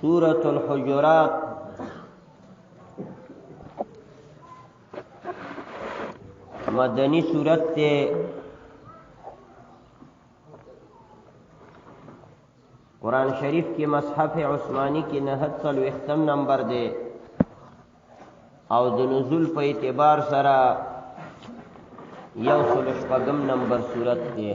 سورة الحجرات مدنی صورت ته قرآن شریف کې مصحف عثماني کې 9 نمبر دی او د نزول په اعتبار سره 106 نمبر صورت دی.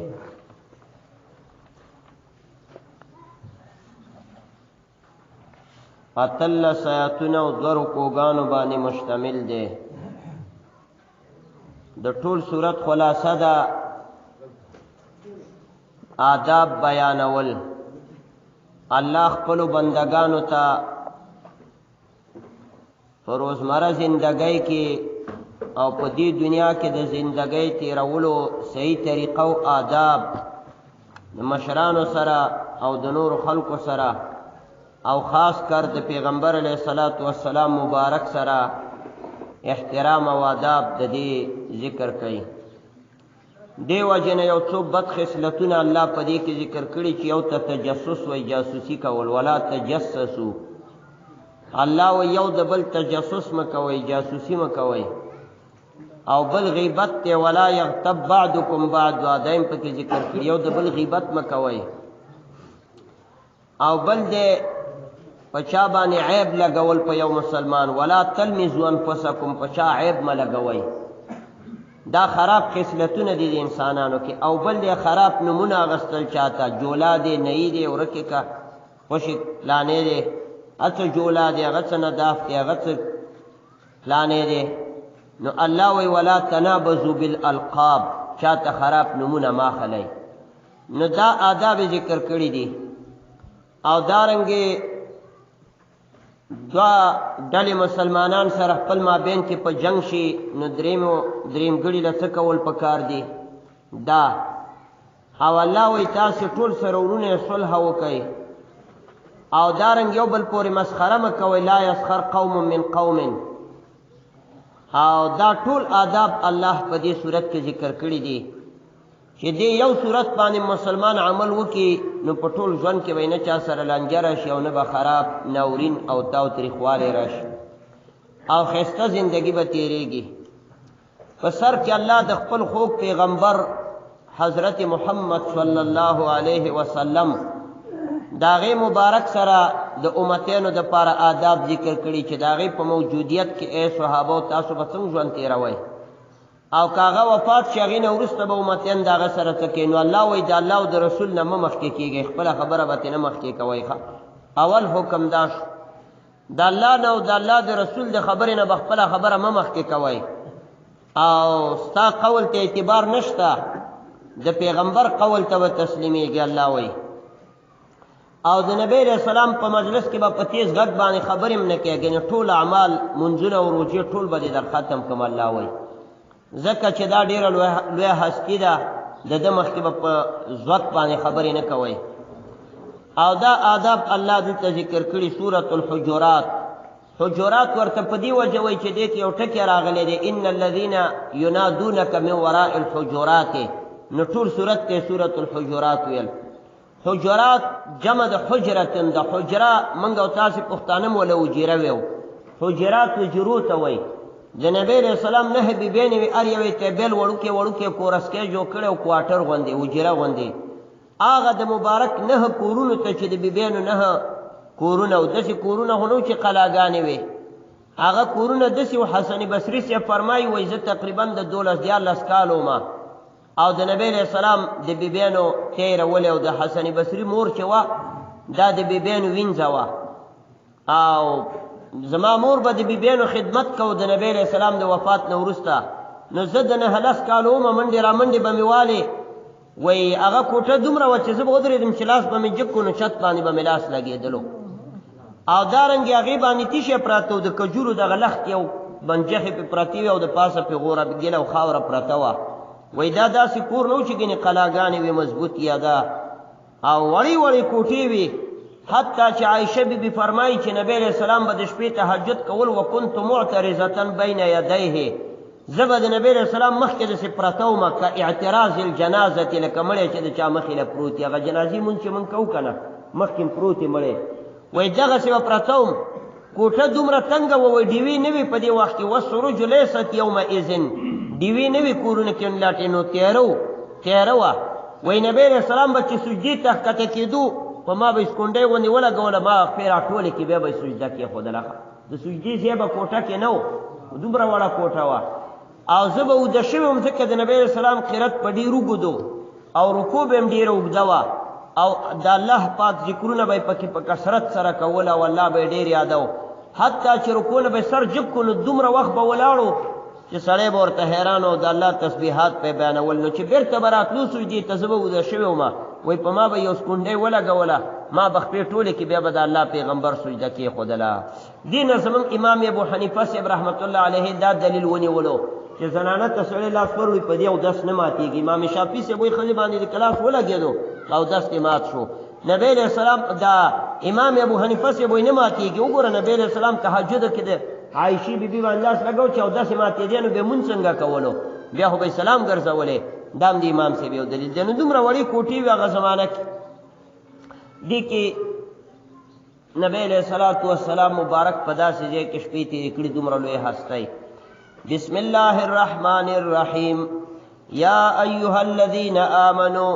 18 آیاتونه او 2 رکوګانو باندې مشتمل دی. د ټول صورت خلاصه ده آداب بیانول. الله خپل بندگانو ته په روزمره زندګۍ کې او په دې دنیا کې د زندګۍ تیرولو صحیح طریقه او آداب د مشرانو سره او د نورو خلکو سره او خاص کر د پیغمبر علیه الصلاۃ والسلام مبارک سره احترام او آداب د دې ذکر کړي. دیو جن یو څو بد خصلتونه الله په دې کې ذکر کړي چې یو ته تجسس وای، جاسوسي کول، ولا تجسسو. الله و یو د بل تجسس مکوي، جاسوسي مکوي. او بل غیبت ته، ولا یغتب بعضکم بعض، دایم په کې ذکر کړي یو د بل غیبت مکوي. او بل دې پچا باندې عیب لګول په یو مسلمان، ولا تلمزوا انفسکم، پچا عیب م لګوي. دا خراب خصلتونه دي د انسانانو کې. او بل دې خراب نمونه غستل چاته، جولا دې نئی دې ورکه کا خوشی لانه دې اڅ جولا دې غڅ نه داف دې غڅ لانه دې. نو الله وی ولا تنابزوا بالالقاب، چاته خراب نمونه ما خلای. نو دا آداب ذکر کړی دي. او دارنګي دوا ډلې مسلمانان سره خپل مابین کې په جنگ شي، نو دریم ګړي له څه کول پکار دي دا. او الله وی تاسو ټول سره ورونه صلح وکئ. او دارنګ یو بل پورې مسخره مه کوئ، لا یسخر قوم من قوم. او دا ټول آداب الله په دې صورت کې ذکر کړی دي چې دې یو صورت باندې مسلمان عمل وکي نو په ټول ژوند کې وینه چا سره لانجه راشي او نه به خراب ناورین او تاو تریخوالی راشي او ښایسته زندگی به تیریږي. په سر کې الله د خپل خوږ پیغمبر حضرت محمد صلی الله علیه وسلم داغه مبارک سره د امتینو د پاره آداب ذکر کړي چې داغه په موجودیت کې اے صحابه تاسو به څنګه ژوند تیروئ، او کاغه وفات شي هغې نه وروسته به امتیان د هغه سره څه کوي. نو الله وایي د الله او د رسول نه مه مخکې کېږئ، خپله خبره به ترې نه مخکې کوئ. ښه اول حکم دا شو، د الله نه او د الله د رسول د خبرې نه به خپله خبره مه مخکې کوئ، او ستا قول ته اعتبار نشته، د پیغمبر قول ته به تسلیمېږي. الله وایي او د نبی علیہ السلام په مجلس کې به په تیز غږ باندې خبرې هم نه کوي، ګنې ټول اعمال منځونه او روژې ټول به دې در ختم کړم. الله وایي ځکه چې دا ډېره لویه هستي ده، د ده مخکې به په ځوک باندې خبرې نه کوئ. او دا آداب الله دلته ذکر کړي. سورة الحجرات، حجرات ورته په دې وجه وایي چې دې کې یو ټکی راغلی دی، ان الذین ینادونک من وراء الحجرات. نو ټول سورت ته سورة الحجرات ویل. حجرات جمع د حجرتن، د حجره منګ او تاسو پښتانه مولا وجیره ویو، حجرات وجرو ته وای. د نبی علیہ السلام نه بیبینې وی ار یوې ته بیل وړوکې وړوکې کورسکې جوړ کړی او کوارټر غوندې وجیره غوندې، هغه د مبارک نه کورونو ته چې د بیبینو نه کورونه او داسې کورونه خو نه چې قلاګانې وي، هغه کورونه داسې. او حسن بصري صاحب فرمایي وایي زه تقریبا د 12 13 کالو ما او د نبی علیہ السلام د بیبینو تیرولې، او د حسن بصري مور چې وه دا د بیبینو وینځه وه، او زما مور به د بیبینو خدمت کو د نبی علیہ السلام د وفات نه وروسته. نو زه د 9 کالو وم، منډې رامنډې به مې والې. وایي هغه کوټه دومره وه چې زه به ودرېدم چې لاس به مې جګ کړو نو چت باندې به مې لاس لګېدلو. او دارنګې هغې باندې تیشه پراته و، د کجورو دغه لښتې یو بنجخې پې پرتې وې او د پاسه پې غوره ګله او خاوره پرته وه. وایي دا داسې کور نه و چې ګنې قلاګانې وې مضبوط یا دا، او وړې وړې کوټې وې. حتی چې عایشه بی بی فرمایي چې نبی علیہ السلام به د شپې تهجد کول، وکنت معترضة بین یدیه، زه به د نبی علیہ السلام مخکې داسې پرته وم که اعتراض الجنازة، لکه مړی چې د چا مخې له پروت وي، هغه جنازې مونږ چې مونږ کوو که نه مخکې پروت مړی. وایي دغسې به پرته وم، کوټه دومره تنګه وه، وایي ډیوې نه وې په دې وخت کې، والسرج لیست یومئذ، ډیوې نه وې کورونو کې لاټې، نو تیاره و، تیاره وه. وایي نبی علیه السلام به چې سجدې ته ښکته کېدو په ما به یې سکونډۍ غوندې ولګوله، ما خپې راټولې کړې، بیا به یې سجده کېښودله. د سجدې ځای به کوټه کې نه و، دومره وړه کوټه وه. او زه به اوده شوی وم، ځکه د نبی علیه السلام قرت په ډېر اوږد او رکوع به هم ډېره اوږده وه، او د الله پاک ذکرونه به یې پکې په کثرت سره کول او الله به یې ډېر یادو. حتی چې رکوع نه به یې سر جګ کړو نو دومره وخت به ولاړو چې سړی به ورته حیران او د الله تسبیحات به یې بیانول. نو چې بېرته به راتلو سجدې ته، زه به اوده شوی وم، وایي په ما به یو سکونډۍ ولګوله، ما به خپې ټولې کړې، بیا به د الله پیغمبر سجده کېښودله. دې نه زمونږ امام ابو حنیفه صاحب رحمت الله علیه دا دلیل ونیولو چې زنانه ته سړی لاس وروړي په دې اودس نه ماتېږي. امام شافعي صاحب وایي ښځې باندې د کلاس ولګېدو اودس دې مات شو. نبی علیه السلام دا امام ابو حنیفه صاحب وایي نه ماتېږي. وګوره نبی علیه السلام تهجد کې د عایشې بیبي باندې لاس لګاو چې اودس یې ماتېدی، نو بیا مونځ څنګه کولو، بیا خو به یې سلام ګرځولی. دا هم د امام صاحب یو دلیل دی. نو دومره وړې کوټې وې هغه زمانه کې. دې کې نبی علیہ الصلوۃ والسلام مبارک په داسې ځای کې شپې تېرې کړي، دومره لوی هستۍ. بسم الله الرحمن الرحیم. یا ایها الذین آمنو،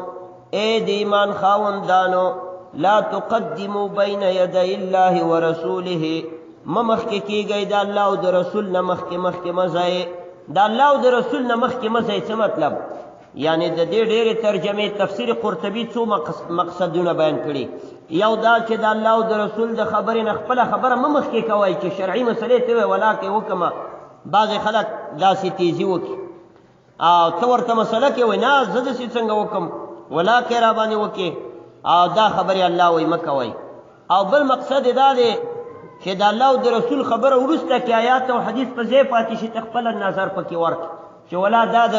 اے د ایمان خاوندانو، لا تقدموا بین یدی الله ورسوله، مه مخکې کېږئ د الله او د رسول نه مخکې مخکې مه ځئ. د الله او د رسول نه مخکې مه ځئ څه مطلب؟ یعنی د دې ډېرې ترجمې تفسیر قرطبي څو مقصدونه بیان کړي. یو دا چې د الله او د رسول د خبرې نه خپله خبره مه مخکې کوئ، چې شرعي مسلې ته وایي ولاکې وکړه. بعضې خلک داسې تیزي وکړي او ته ورته مسله کې وایي نه زه داسې څنګه وکړم، ولاکې را باندې وکړې، او دا خبرې الله وایي مه کوئ. او بل مقصد دا دی چې د الله او د رسول خبره وروسته کې آیات او حدیث په ځای پاتې شي، ته خپله نظر پکې ورکړې چې ولا دا د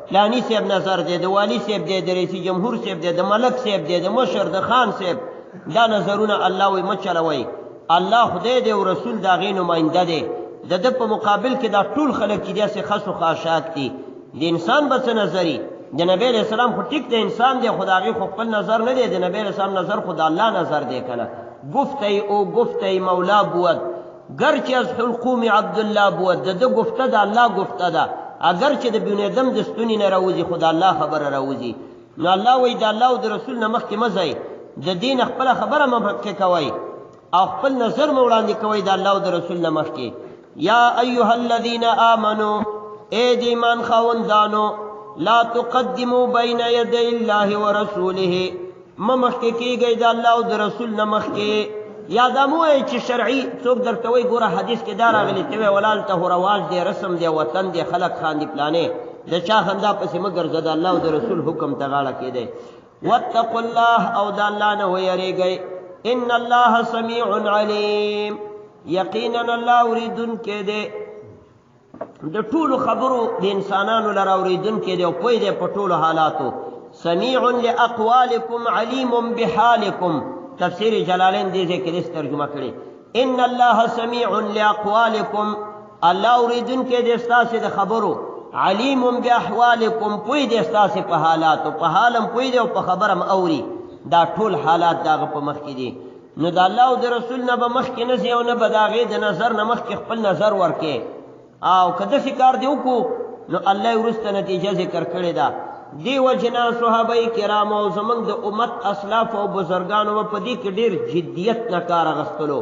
فلاني صاحب نظر دی، د والي صاحب دی، د رئیس جمهور صاحب دی، د ملک صاحب دی، د مشر، د خان صاحب، دا نظرونه الله وایي مه چلوئ. الله خدای دی او رسول د هغې نماینده دی. د ده په مقابل کې دا ټول خلک چې داسې خس و خاشاک دي، د انسان به څه نظري؟ د نبی علیه السلام خو ټیک د انسان دی، خو د هغې خو خپل نظر نه دی. د نبی علیه السلام نظر خو د الله نظر دی که نه. گفته او گفته مولا بود، ګرچې از حلقوم عبدالله بود. د ده گفته د الله گفته ده، اگر چې د بنیادم د ستوني نه راوځي خو د الله خبره راوځي. نو الله وایي د الله او د رسول نه مخکې مه ځئ، د دین خپله خبره مه مخکې کوئ او خپل نظر مه وړاندې کوئ د الله او د رسول نه مخکې. یا ایها الذین آمنو، ای د ایمان خاوندانو، لا تقدموا بین یدی الله ورسوله، مه مخکې کېږئ د الله او د رسول نه مخکې. یا دا مه وایئ چې شرعي څوک درته وایي ګوره حدیث کې دا راغلي، ته وایې ولا هلته خو رواج دی، رسم دی، وطن دی، خلک خاندي پلانې، د چا خندا پسې مه ګرځه، د الله او د رسول حکم ته غاړه کېدی. واتقوا الله، او د الله نه ویرېږئ. ان الله سمیع علیم، یقینا الله اورېدونکی دی، د ټولو خبرو د انسانانو لره اورېدونکی دی او پوه دی په ټولو حالاتو. سمیع لاقوالکم علیم بحالکم، تفسیر جلالین دې ځای کې داسې ترجمه کړې، ان الله سمیع لاقوالکم، الله اورېدونکی دی ستاسې د خبرو، علیم باحوالکم، پوه دی ستاسې په حالاتو، په حال هم پوه دی او په خبره هم اوري. دا ټول حالات د هغه په مخ کې دي. نو د الله او د رسول نه به مخکې نه ځي او نه به د هغې د نظر نه مخکې خپل نظر ورکې. او که داسې کار دې وکړو نو الله یې وروسته نتیجه ذکر کړې ده. دې وجې نه صحابه کرامو او زموږ د امت اسلاف او بزرګانو به په دې کې ډېر جدیت نه کار اخیستلو،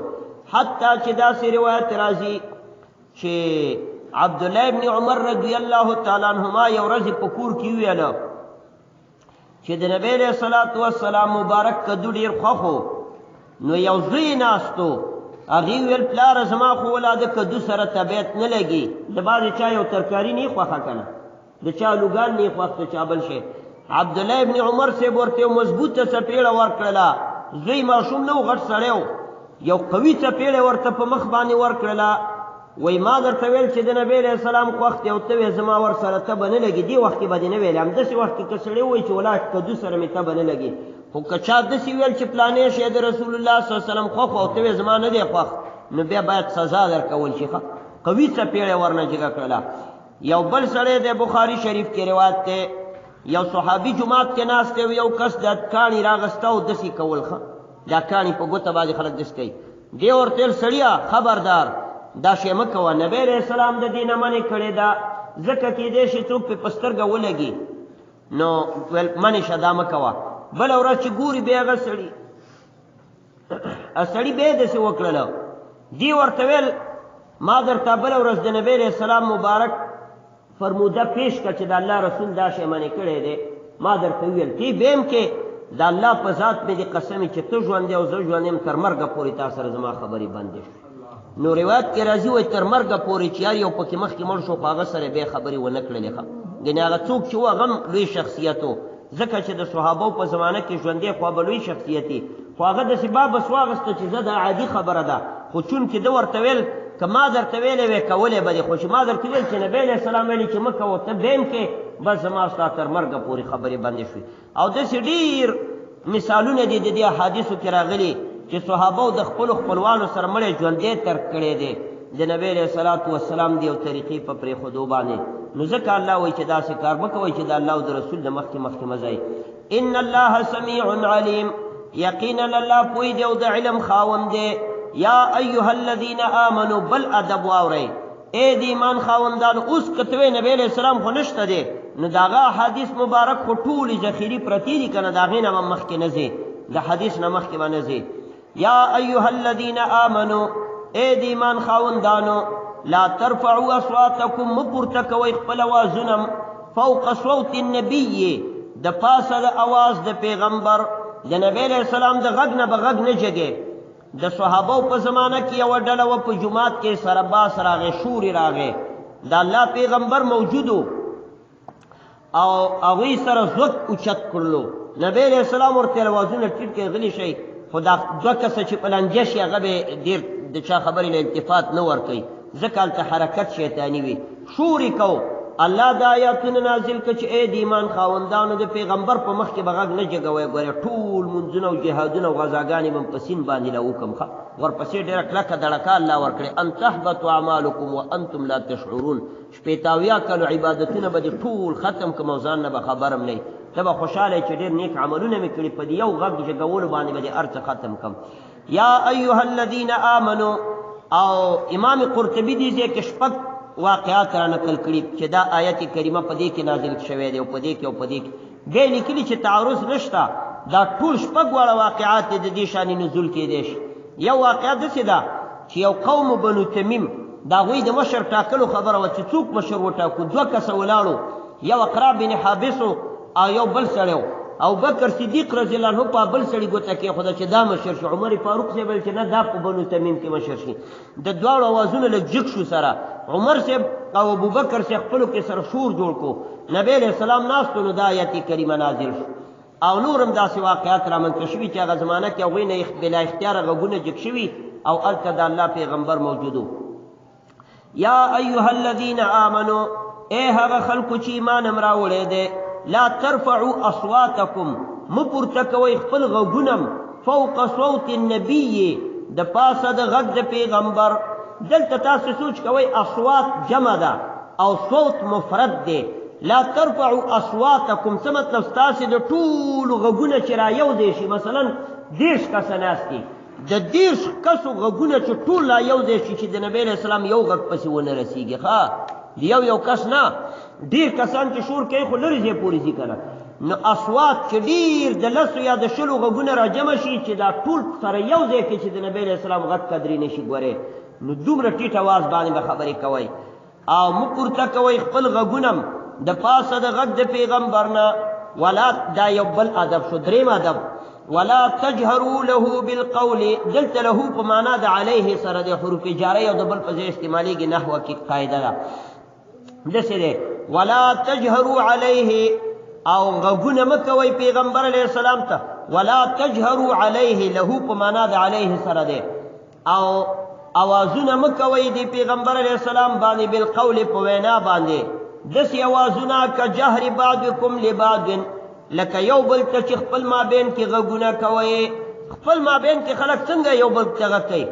حتی چې داسې روایت راځي چې عبدالله ابن عمر رضی الله تعالی عنهما یو ورځ په کور کې وویل چې د نبی علیه الصلاة والسلام مبارک کدو ډېر خوښ و، نو یو زوی ناستو، هغې ویل پلاره زما خو ولا د کدو سره طبیعت نه لګي. د بعضې چا یو ترکاري نه خوښه که نه، د چا لوګان نه خوښ، د چا بل شی. عبدالله ابن عمر صاحب ورته یو مضبوطه څپېړه ورکړله، زوی ماشوم نه و، غټ سړی و، یو قوي څپېړه ورته په مخ باندې ورکړله. وایي ما درته ویل چې د نبی علیه السلام خوښ دی او ته وایې زما ورسره تبه نه لګي. دې وخت کې به دې نه ویلې، همداسې وخت کې که سړی ووایي چې ولا کدو سره مې تبه نه لګي، خو که چا داسې ویل چې پلانې شی د رسول الله صلی الله علیه وسلم خوښ او ته وایې زما نه دی خوښ، نو بیا باید سزا درکول شي. ښه قوي څپېړه ورنه جګه کړله. یو بل سړی دی، بخاري شریف کې روایت دی، یو صحابي جومات کې ناست دی، یو کس د کاڼي راغسته او داسې کول. ښه دا کاڼي په ګوته باندې خلک داسې کوي. دی ورته ویل سړیه خبردار دا شی مه کوه، نبی علیه السلام د دې نه منع کړې ده، ځکه کېدای شي څوک پې په سترګه ولګي، نو ویل منع شه دا مه کوه. بله ورځ چې ګوري بیا هغه سړي سړي بیا داسې وکړله، دی ورته ویل ما درته بله ورځ د نبی علیه السلام مبارک فرموده پیش کړه چې د الله رسول دا شی منع کړی دی، ما درته وویل تی بیم کې د الله په ذات مې دې قسم چې ته ژوندی او زه ژوند یم تر مرګه پورې تا سره زما خبرې بندې شوې. نو روایت کې راځي وایي تر مرګه پورې چې هر یو پکې مخکې مړ شو خو هغه سره بیا خبرې ونه کړلې. ښه ګنې هغه څوک چې و هغه هم لوی شخصیت و، ځکه چې د صحابو په زمانه کې ژوندی خو به لوی شخصیت وي، خو هغه داسې بابس واغسته چې زه دا عادي خبره ده، خو چونکې ده ورته ویل که ما درته ویلی وی کولی به دې، خو چې ما درته ویل چې نبی علیه السلام ویلي چې مه کوه ته بیا هم کې، بس زما ستا تر مرګه پورې خبرې بندې شوې. او داسې ډېر مثالونه دي د دې احادیثو کې راغلي چې صحابو د خپلو خپلوانو سره مړی ژوندی ترک کړی دی د نبی علیه الصلاة والسلام د یو طریقې په پرېښودو باندې. نو ځکه الله وایي چې داسې کار مه کوئ چې د الله او د رسول د مخکې مخکې مه ځئ. ان الله سمیع علیم، یقینا الله پوی دی او د علم خاوند دی. یا ایها الذین آمنو، بل ادب واورئ اے د ایمان خاوندانو. اوس که ته وایې نبی علیه السلام خو نشته دی، نو د هغه احادیث مبارک خو ټولې ذخیرې پرتې دي که نه، د هغې نه به مخکې نه ځې، د حدیث نه مخکې به نه ځې. یا ایها الذین آمنو، اے د ایمان خاوندانو، لا ترفعوا اصواتکم، مه پورته کوئ خپل اوازونه فوق صوت النبی، د پاسه د اواز د پیغمبر، د نبی علیه السلام د غږ نه به غږ نه جګې. د صحابو په زمانه کې یوه ډله وه په جومات کې سره باس راغی، شور راغی، د الله پیغمبر موجودو او هغوی سره ځوک اوچت کړلو. نبی علیه السلام ورته اوازونه ټیټ کړي غلي شئ، خو دا دوه کسه چې په لانجه شي هغه به ډېر د چا خبرې له التفات نه ورکوي، ځکه هلته حرکت شیطاني وي. شور یې کو، الله دا آیاتونه نازل کړه چې ای د ایمان خاوندانو د پیغمبر په مخ کې به غږ نه جګوئ، ګورې ټول مونځونه او جهادونه او غزاګانې به په سین باندې لا وکړم. ښه ورپسې ډېره کلکه دړکه الله ورکړې، ان تحبطوا اعمالکم وانتم لا تشعرون، شپېته اویا کالو عبادتونه به دې ټول ختم کړم او ځان نه به خبرم نه، ته به خوشحاله یې چې ډېر نیک عملونه مې کړي، په دې یو غږ جګولو باندې به دې هر څه ختم کړم. یا ایها الذین آمنو، او امام قرطبي دې ځای کې شپږ واقعات را نقل کړي چې دا آیت کریمه په دې کې نازل شوی دی او په دې کې او په دې کې. بیا لیکلي چې تعارض نشته، دا ټول شپږ واړه واقعات د دې شان نزول کېدای شي. یو واقعه داسې ده چې یو قوم بنو تمیم، د هغوی د مشر ټاکلو خبره وه چې څوک مشر وټاکو. دوه کسه ولاړو، یو اقرا بن حابس او یو بل سړی و. ابوبکر صدیق رضی الله عنه په بل سړي ګوته کېښوده چې دا مشر شي. عمر فاروق صاحب ویل چې نه، دا په بنو تمیم کې مشر شي. د دواړو اوازونه لږ جګ شو سره، عمر صاحب او ابوبکر صاحب خپلو کې سره شور جوړ کړو. نبی علیه السلام ناست و، نو دا آیت کریمه نازل شو. او نور هم داسې واقعات رامنځته شوي چې هغه زمانه کې هغوی نه بلا اختیاره غږونه جګ شوي او هلته د الله پیغمبر موجود و. یا ایها الذین آمنو، اے هغه خلکو چې ایمان هم راوړی دی، لا ترفعوا اصواتکم، مه پورته کوئ خپل غږونه فوق صوت النبی، د پاسه د غږ د پیغمبر. دلته تاسو سوچ کوئ اصوات جمع ده او صوت مفرد دی. لا ترفعوا اصواتکم څه مطلب؟ ستاسې د ټولو غږونه چې را یو ځای شي، مثلا 30 کسه ناست دي، د 30 کسو غږونه چې ټول را یو ځای شي چې د نبی علیه السلام یو غږ پسې ونه رسیږي. ښه، د یو یو کس نه، ډېر کسان چې شور کوي خو لرې ځای پورې ځي که نه. نو اصوات چې ډېر د 10 یا د 20 غږونه را جمع شي چې دا ټول سره یو ځای کې چې د نبی علیه السلام غږ قدرې نه شي ګورې، نو دومره ټیټ اواز باندې به خبرې کوئ او مه پورته کوئ خپل غږونه د پاسه د غږ د پیغمبر نه. ولا، دا یو بل ادب شو. دریم ادب، ولا تجهروا له بالقول، دلته له په معنا د علیه سره د حروف جاره او د بل په ځای استعمالیږي، نحوه کې قاعده ده. داسې دی، ولا تجهروا علیه، او غږونه مه کوئ پیغمبر علیه السلام ته. ولا تجهروا علیه، له په معنا د علیه سره دی، او اوازونه مه کوئ د پیغمبر علیه السلام باندې بالقول په وینا باندې، داسې اوازونه کجهر بعضکم لبعض، لکه یو بل ته چې خپل مابین کې غږونه کوئ. خپل مابین کې خلک څنګه یو بل ته غږ کوي؟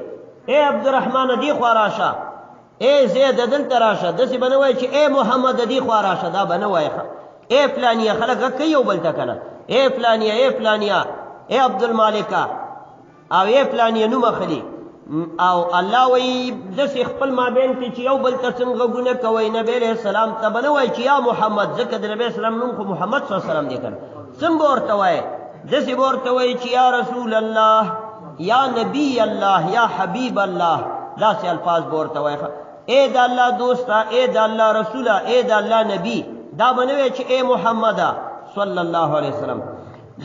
ای عبدالرحمن دې خوا راشه، ای زید دلته راشه، داسې به نه وایي چې ای محمد دې خوا راشه، دا به نه وایي. ای فلانیه، خلک غږ کوي یو بل ته که نه، ای فلانیه، ای فلانیه، ای عبدالمالکه. او یې پلان یې نوم اخلي. او الله وایي داسې خپل مابین کې چې یو بل ته څنګه غږونه کوئ، نبی علیه السلام ته به نه وایي چې یا محمد، ځکه د نبی السلام نوم خو محمد صلی الله علیه وسلم دی که نه، څنګه به ورته وایي؟ داسې به ورته وایي چې یا رسول الله، یا نبی الله، یا حبیب الله، داسې الفاظ به ورته وایي. ای د الله دوسته، ای د الله رسوله، ای د الله نبی، دا به نه وایي چې ای محمده صلی الله علیه وسلم.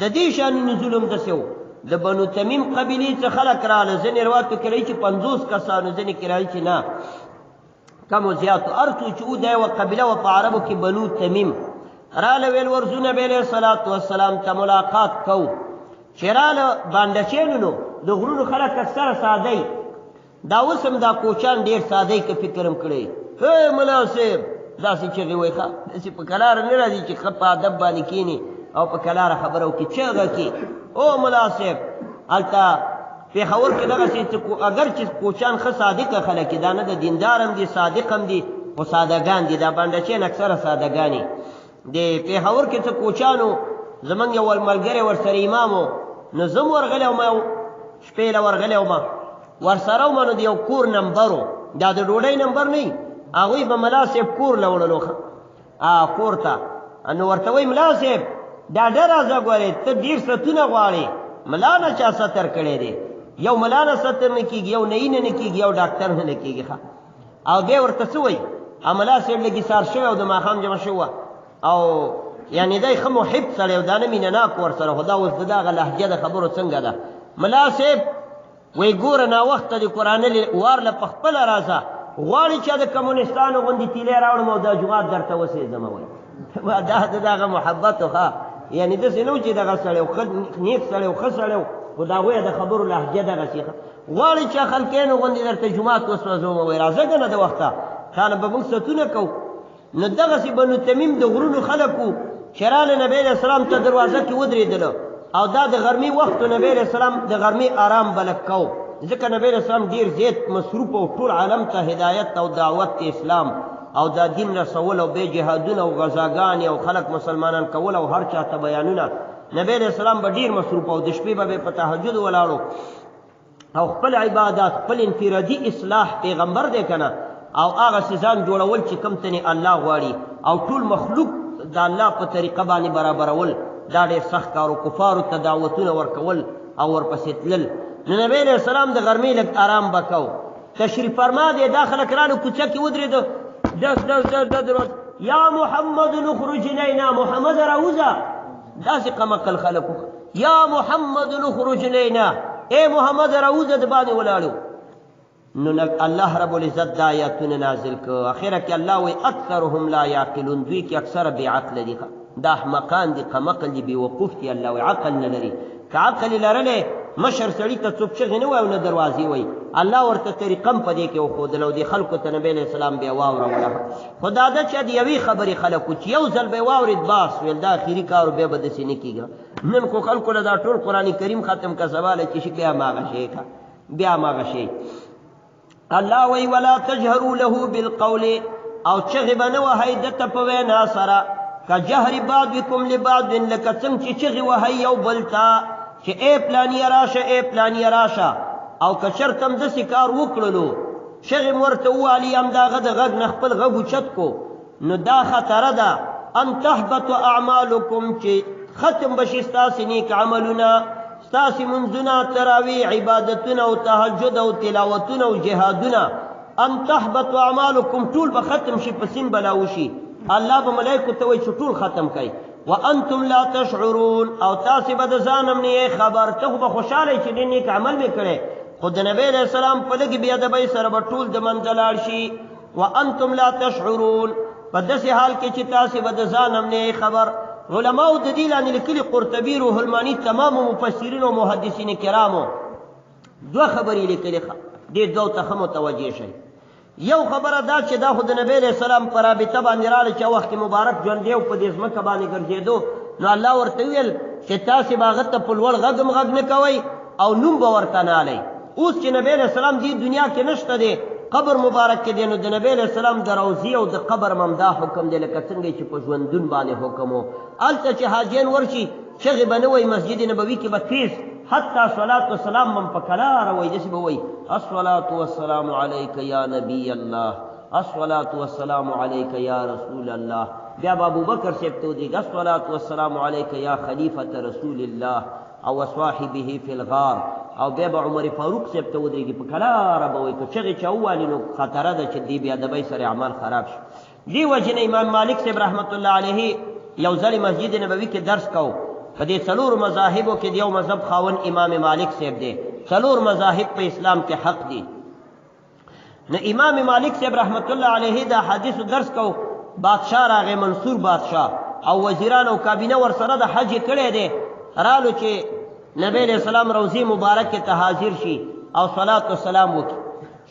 د دې شان نزول هم داسې و. د بنو تمیم قبیلې څخه خلک راغله، ځینې روایتو کې راځي چې 50 کسانو، ځینې کې راځي چې نه کم و زیاتو، هر څو چې و دا یوه قبیله وه په عربو کې بنو تمیم، راله ویل ورځو نبی علیه الصلات والسلام ته ملاقات کوو. چې راله بانډچیانو نو د غرونو خلک اکثره ساده وي، دا اوس هم دا کوچان ډېر ساده که فکر هم کړی، هی ملا صاحب داسې چغې وایي، ښه داسې په کلاره نه راځي چې ښه په ادب باندې کښېني او په کلاره خبره وکړي، چغه کړي او ملا صاحب. هلته پېښور کې دغسې څه اګر چې کوچان ښه صادقه خلک دي، دا نه د دیندار هم دي، صادق هم دي، خو سادهګان دي. دا بانډچیان اکثره سادهګان دي. د پېښور کې څه کوچانو زمونږ یو ملګری ورسره امام و، نو زه هم ورغلی وم، شپې له ورغلی وم ورسره وم، نو د یو کور نمبر و، دا د ډوډۍ نمبر نه، هغوی به ملا صاحب کور له وړلو کور ته، نو ورته وایي ملا صاحب ډاډه راځه ګورې ته ډېر ستونه غواړې، ملا نه چا ستر کړی دی، یو ملا نه ستر نه کېږي، یو نهي نه نه کېږي، یو ډاکټر نه نه کېږي. ښه او بیا ورته څه وایي؟ ملا صاحب لږ ایسار شوی او د ماښام جمع شوی وه، او یعنې دی ښه محب سړی او دا نه مینه ناک ورسره، خو دا اوس د دغه لهجه د خبرو څنګه ده. ملا صاحب وایي ګوره ناوخته دې قرآن وار له په خپله راځه، غواړي چې د کمونستانو غوندې تیلی راوړم او دا جومات درته وسېځم. وایي دا د دغه محبت ښه، یعنې داسې نه و چې دغه سړی و، ښه نیک سړی و، ښه سړی و، خو د هغوی د خبرو لهجه دغسې ښه، غواړي چې خلکیانو غوندې درته جومات وسوځوم. وایي راځه که نه د وخته تانه به موږ ستونه کوو. نو دغسې بنو تمیم د غرونو خلک وو چې راله نبی علیه السلام ته دروازه کې ودرېدله، او دا د غرمې وخت و، نبی علیه السلام د غرمې آرام بلک کو، ځکه نبی علیه السلام ډېر زیات مصروف او ټول عالم ته هدایت او دعوت اسلام او دا دین رسول او بیا جهادونه او غزاګانې او خلک مسلمانان کول او هر چا ته بیانونه، نبی علیه السلام به ډېر مصروف او د شپې به په تهجد ولاړو او خپل عبادت، خپل انفرادي اصلاح پیغمبر دی که نه، او هغه ځان جوړول چې کوم تنې الله غواړي، او ټول مخلوق د الله په طریقه باندې برابرول، دا ډېر سخت کار و، کفارو ته دعوتونه ورکول او ورپسې تلل. نو نبی علیه السلام د غرمې لږ آرام به کو، تشریف فرما دی، دا خلک رالو کوڅه کې ودرېده، دس دس دس دس دروازه، یا محمد نخرج الینا، محمد راوځه، داسې قمقل خلک وو، یا محمد نخرج الینا، ای محمد راوځه، د باندې ولاړو. نو الله رب العزت دا آیاتونه نازل کړ. اخره کې الله وایي اکثرهم لا یعقلون، دوی کې اکثره بې عقله دي، دا احمقان دي، قمقل دي، بې وقوف دي. الله وایي عقل نه لري، که عقل یې لرلی مشر سړي ته څوک چغې نه وایي او نه دروازې وایي. الله ورته طریقه هم په دې کې وښودله او دې خلکو ته نبی علیه السلام بیا واوروله. خو دا ده چې د یوې خبرې خلکو چې یو ځل به یې واورېد باس ویل دا اخري کار بیا به داسې نه کېږي. نن خو خلکو له دا ټول قرآن کریم ختم که سبا له چې شي بیا هماغه شی که بیا هماغه شی. الله وایي ولا تجهروا له بالقول، او چغې به نه وهئ ده ته په وینا سره، کجهر بعضکم لبعض، لکه څنګه چې چغې وهئ یو بل ته چې ای پلانیه راشه، ای پلانیه راشه. او که چېرته هم داسې کار وکړلو، چغې مې ورته ووهلې، هم د هغه د غږ نه خپل غږ اوچت کو، نو دا خطره ده ان تحبط اعمالکم، چې ختم به شي ستاسې نیک عملونه، ستاسې منځونه، تراویح، عبادتونه او تهجد او تلاوتونه او جهادونه. ان تحبط اعمالکم، ټول به ختم شي، په سین به لاهو شي. الله به ملایکو ته وایي چې ټول ختم کړئ. وانتم لا تشعرون، او تاسې به د ځان هم نه یئ خبر. ته خو به خوشحاله یې چې ډېر نیک عمل مې کړی، خو د نبی علیه السلام په لږې بې ادبۍ سره به ټول د منځه لاړ شي. وانتم لا تشعرون، په داسې حال کې چې تاسې به د ځان هم نه یئ خبر. علماو د دې لاندې لیکلي، قرطبي، روح المانی، تمامو مفسرینو او محدثین کرامو دوه خبرې لیکلي، دې دوو ته ښه متوجه شئ. یو خبره دا چې دا خو د نبی علیه السلام په رابطه باندې راغله چې وخت مبارک ژوندی او په دې ځمکه باندې ګرځېدو، نو الله ورته وویل چې تاسې به هغه ته په لوړ غږ هم غږ نه کوئ او نوم به ورته نه اخلئ. اوس چې نبی علیه السلام دې دنیا کې نشته دی، قبر مبارک کې دی، نو د نبی علیه السلام د روضې او د قبر هم همدا حکم دی لکه څنګه چې په ژوندون باندې حکم و. هلته چې حاجیان ورشي چغې به نه وایي، مسجد نبوي کې به تیز حتی صلات والسلام من په کلاره وایي، داسې به وایي الصلاة والسلام علیک یا نبی الله، الصلاة والسلام علیک یا رسول الله. بیا به ابوبکر صاحب ته ودرېږي، الصلاة والسلام علیک یا خلیفة رسول الله او صاحبه فی الغار. او بیا به عمر فاروق صاحب ته ودرېږي، په کلاره به وایي. که چغې چا ووالي نو خطره ده چې دې بې ادبۍ سره اعمال خراب شي. دې وجې نه امام مالک صاحب رحمت الله علیه یو ځل مسجد نبوي کې درس کو. په دې څلورو مذاهبو کې د یو مذهب خاوند امام مالک صاحب دی. څلور مذاهب په اسلام کې حق دي. نو امام مالک صاحب رحمت الله علیه دا حدیث درس کو. بادشاہ راغی، منصور بادشاہ، او وزیران او کابینه ورسره د حج کړی دی. رالو چې نبی علیہ السلام روضې مبارکې ته حاضر شي او صلات والسلام وکړي.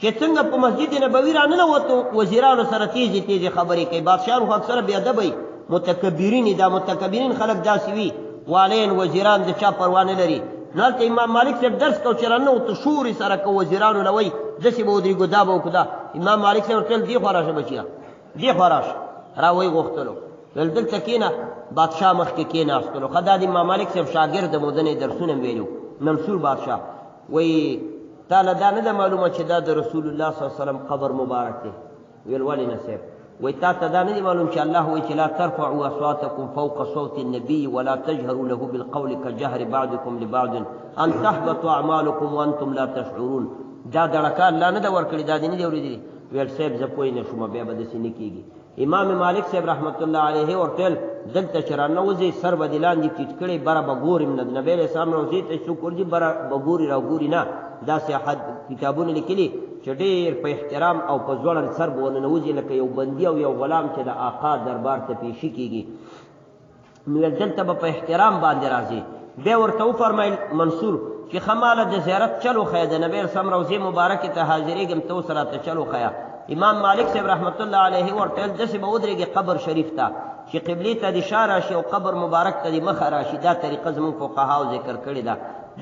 چې څنګه په مسجد نبوي راننوتو، وزیرانو سره تیزې تیزې خبرې کوي. بادشاهان خو اکثره بې ادبه وي، متکبرین. دا متکبرین خلک داسې وي، والین وزیران د چا پروا نه لري. نو هلته امام مالک صاحب درس کو، چې راننوتو شور یې سره کو، وزیرانو له وایي داسې به ودرېږو، دا به وکړو. دا امام مالک صاحب ورته ویل دې خوا راشه بچیه، دې خوا راشه. را ویې غوښتلو، ویل دلته کښېنه. بادشاه مخکې کښېناستلو. ښه دا د امام مالک صاحب شاګرد مو دنې درسونه هم ویلي وو، منصور بادشاه. وایي تا له دا نه ده معلومه چې دا د رسول الله صلی الله علیه وسلم قبر مبارک دی؟ ویل ولې نه صاحب؟ وایي تا ته دا نه دی معلوم چې الله وایي چې لا ترفعوا اصواتکم فوق صوت النبي ولا تجهروا له بالقول كجهر بعضكم لبعض ان تحبطوا اعمالكم وانتم لا تشعرون. دا دړکا الله نه ده ورکړې، دا دې نه دی اورېدلي؟ ویل صاحب زه پوه نه شوم، بیا به داسې نه کېږي. امام مالک صاحب رحمت الله علیه ورته ویل دلته چې راننوځې سر به دې لاندې ټیټ کړې، بره به ګورم نه. د نبی علیه السلام روضې ته څوک ورځي بره به ګوري را ګوري نه. داسې حد کتابونه لیکلي چې ډېر په احترام او په ځوړند سر به ورننوځي، لکه یو بندي او یو غلام چې د آقا دربار ته پیشي کېږي. نو ویل دلته به په احترام باندې راځي. بیا ورته وفرمایل منصور چې ښه ماله د زیارت چل وښیه، د نبی علیه السلام روضې مبارکې ته حاضرېږم، ته اوس راته چل وښیه. امام مالک صاحب رحمت الله علیه ورته ویل داسې به ودرېږي قبر شریف ته چې قبلې ته دې شا راشي او قبر مبارک ته دې مخه راشي. دا طریقه زموږ فقهاو ذکر کړې ده.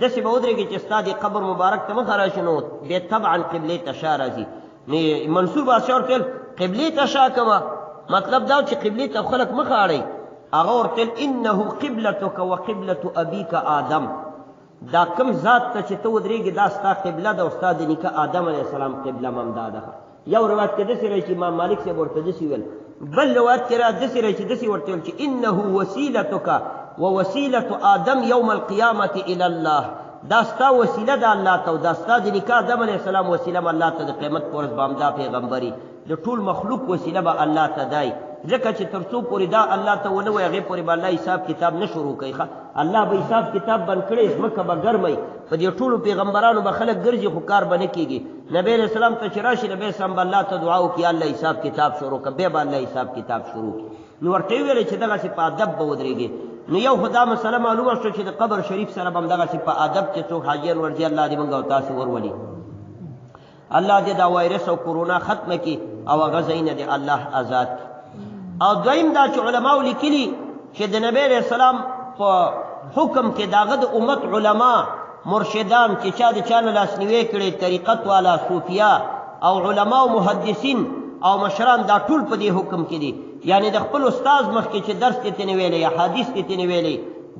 داسې به ودرېږي چې ستا دې قبر مبارک ته مخه راشي، نو بیا طبعا قبلې ته شا راځي. نو منصور بادشاه ورته ویل قبلې ته شا کوه، مطلب دا چې قبلې ته خلک مخه اړوي. هغه ورته ویل انه قبلتک وقبلة ابیک آدم. دا کم ذات ته چې ته ودرېږې دا ستا قبله ده او ستا د نیکه آدم علیه السلام قبله هم همدا ده. یو روایت کې داسې راځي چې امام مالک صاحب ورته داسې ویل، بل روایت کې را داسې راځي چې داسې ورته ویل چې انه وسیلتک ووسیلة آدم یوم القیامة الی الله. دا ستا وسیله ده الله ته او دا ستا د نیکه آدم علیه السلام وسیله هم الله ته د قیامت په ورځ به همدا پیغمبري د ټول مخلوق وسیله به الله ته دی. ځکه چې تر څو پورې دا الله ته ونه وایي هغې پورې به الله حساب کتاب نه شروع کوي. ښه الله به حساب کتاب بند کړي، ځمکه به ګرمه وي، په دې ټولو پیغمبرانو به خلک ګرځي خو کار به نه کېږي. نبی علیه السلام ته چې راشي نبی علیه به الله ته دعا وکړي الله حساب کتاب شروع کړه، بیا به الله حساب کتاب شروع کړي. نو ورته یې ویل چې دغسې په ادب به ودرېږي. نو یو خو دا مسله معلومه شوه چې د قبر شریف سره به هم دغسې په ادب چې څوک حاجیان ورځي الله دې موږ او تاسې ورولي، الله دې دا وایرس او کرونا ختمه کړي او هغه ځایونه دې الله آزاد کړي. او دویم دا چې علماو لیکلي چې د نبی علیه السلام په حکم کې د هغه د امت علما مرشدان چې چا د چا نه لاسنیوی کړی، طریقت والا، صوفیا او علما او محدثین او مشران، دا ټول په دې حکم کې دي. یعنی د خپل استاد مخکې چې درس دې ترې ویلی، احادیث دې ترې ویلی،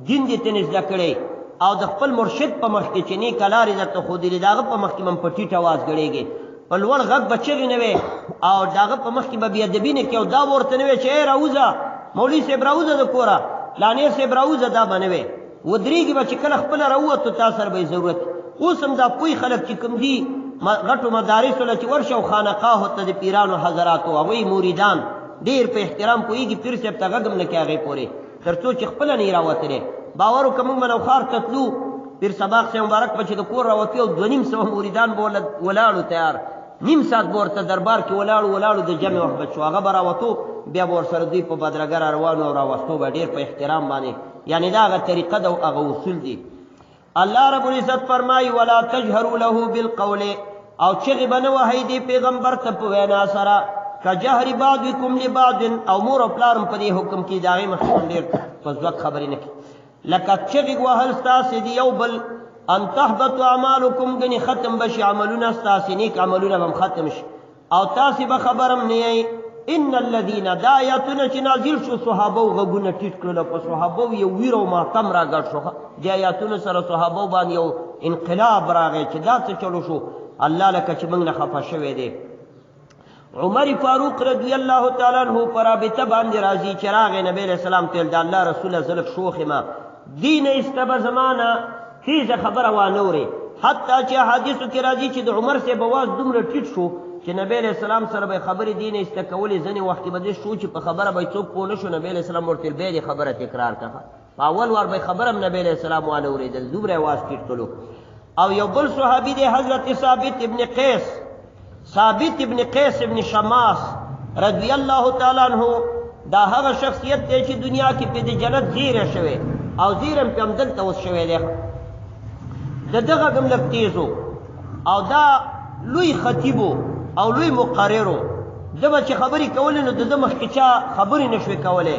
دین دې ترې زده کړی، او د خپل مرشد په مخ کې چې نیکه لارې درته ښودلي د هغه په مخ کې به هم په ټیټ اواز ګړېږې، په لوړ غږ به چغې نه وې او د هغه په مخ کې به بېادبي نه کوې او دا به ورته نه وې چې ای راوځه مولوي صاحب راوځه د کوره، فلانې صاحب راوځه، دا به نه وې. ودرېږي به چې کله خپله راووتو تا سره به یې ضرورت. اوس هم دا پوی خلک چې کوم دي غټو مدارسو له چې ورشه او خانقاهو ته د پیرانو حضراتو هغوی مریدان ډېر په احترام پوهېږي، پیر صاحب ته غږ هم نه کوي هغې پورې تر څو چې خپله نه یې راوتلی. باور وکړه موږ به نوښار ته تلو، پیر سباق صاحب مبارک به چې د کور راوتو او 250 مریدان به ولاړو تیار، نیم ساعت به ورته دربار کې ولاړو ولاړو، د جمع وخت به شو هغه به راوتو، بیا به ورسره دوی په بدرګه را روانو او راوستو به ډېر په احترام باندې. یعنې دا هغه طریقه ده او هغه اصول دي. الله رب العزت فرمایي ولا تجهروا له بالقول، او چغې به نه وهئ دې پیغمبر ته په وینا سره کجهر بعضکم لبعض، او مور او پلار هم په دې حکم کې د هغې مخکې هم ډېر په ځوک خبرې نه کوي، لکه چغې وهل ستاسې دي یو بل، ان تحبط اعمالکم، ګنې ختم به شي عملونه ستاسې، نیک عملونه به هم ختم شي او تاسې به خبر هم نه یئ. ان الذين دا آیاتونه چې نازل شو صحابه غږونه ټیټ کړل، په صحابه یو ویر او ماتم راګډ شو. د آیاتونو سره صحابه باندې یو انقلاب راغی چې دا څه چلو شو، الله لکه چې موږ نه خفه شوی دی. عمر فاروق رضی الله تعالی عنہ پر رابطه باندې راځي چې راغی نبی علیہ السلام ته، د الله رسول زلف شوخ ما دین استبه زمانہ تیزه خبره وانوري. حتی چې حدیثو کې راځي چې د عمر صاحب اواز دومره ټیټ شو چې نبی علیہ السلام سره به خبرې دین است کولې، ځنې وخت کې به دې شو چې په خبره به څوک پوه نه شو، نبی علیہ السلام ورته بیا دې خبره تکرار کړه. په اول وار به خبره هم نبی علیہ السلام وانه اورېدل، دومره اواز ټیټ کړو. او یو بل صحابي دی حضرت ثابت ابن قیس، ثابت ابن قیس ابن شماس رضی الله تعالی عنہ، دا هغه شخصیت دی چې دنیا کې په د جنت زیره شوی او زیرم په همدلته اوس شوی دی. د دغه هم لږ تیزو او دا لوی خطیبو او لوی مقررو، ده به چې خبرې کولې نو د ده مخکې چا خبرې نه شوې کولی،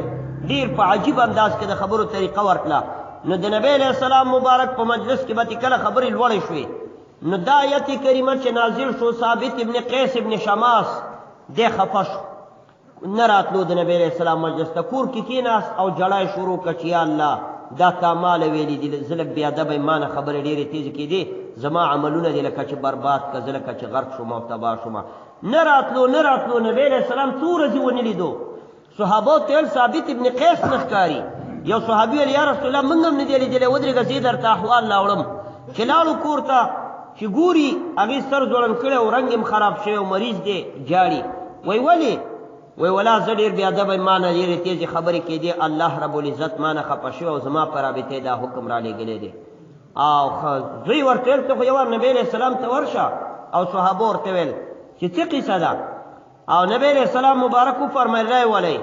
ډېر په عجیب انداز کې د خبرو طریقه ورکړه. نو د نبی علیه السلام مبارک په مجلس کې به کله خبرې لوړې شوې، نو دا آیت کریمه چې نازل شو، ثابت ابن قیس ابن شماس دی خفه شو، نه راتلو د نبی علیه السلام مجلس ته، کور کې کېناست او ژړا یې شروع کړه چې یا الله دا تا ماله ویلي دي، زه لږ بېادبه یم، ما نه خبرې ډېرې تېزې کېدې، زما عملونه دې لکه چې برباد کړه، زه لکه چې غرق شوم او تباه شوم. نه راتلو نه راتلو، نبی علیه السلام څو ورځې ونه لیدو. صحابو ته ویل ثابت ابن قیس نه ښکاري. یو صحابي ویل یا رسول الله موږ هم نه دی لیدلی، ودرېږه زه یې درته احوال راوړم. چې لاړو کور ته چې ګوري هغې سر ځوړند کړی او رنګ یې هم خراب شوی او مریض دی، ژاړي. وایي ولې؟ وایي ولا زه ډېر بېادبه یم، ما نه ډېرې تېزې خبرې کېدې، الله رب العزت ما نه خفه شوی او زما په رابطه دا حکم رالیږلی دی. او زوی ورته ویل ته خو یو وار نبی علیه السلام ته ورشه. او صحابو ورته ویل چې څه قصه ده؟ او نبی علیہ السلام مبارک وفرمایل رای ولئ.